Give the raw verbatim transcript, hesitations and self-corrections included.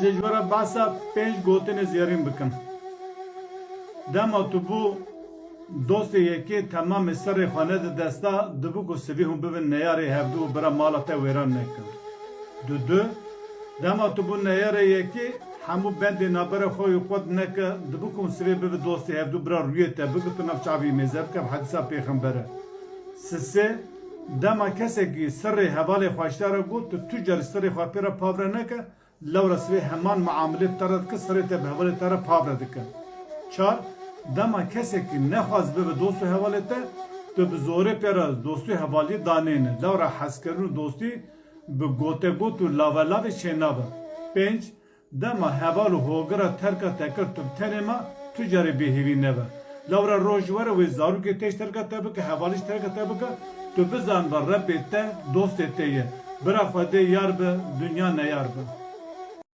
Ez ê ji we re behsa pênc gotinê zêrîn bikim. Dema tu bû dostê yekê temamê sirrê xwe nedi desta, dibû ku sivî hûn bibin neyarê hevdû û bira mala te wêran nekin. Du du, dema tu bû neyarê yekê hemû bendê navbera xwe yê qut neke, dibû ku hûn sivê bibin dostê hevdû bira rûyê te bigirtin nav çavî mêze bike, bi hedîsa pêxember e. Sisê, dema kesekî sirrê hevalê xwe ji te re got, tu tu carî sirrê xwe pê re pavre neke, lewra sibê heman muamilê te re dike, sirrê te bi hevalê te re pavre dike. Çar, dema kesekî nexwaz bibe dost û hevalê te, tu bi zorê pê re dostî û hevalî danêne. Lewra hezkirin û dostî bi gotegot û lavelavê çênabe. Pênc, dema heval û hogira terka te kir, tu bi tenê ma, tu carê bêhêvî nebe. Lewra roj ji we re wê zarokê te jî terka te bike, hevalî jî terka te bike, tu bizanibe Rebbê te dostê te ye. Bira Xwedê yar be, dinya neyar be.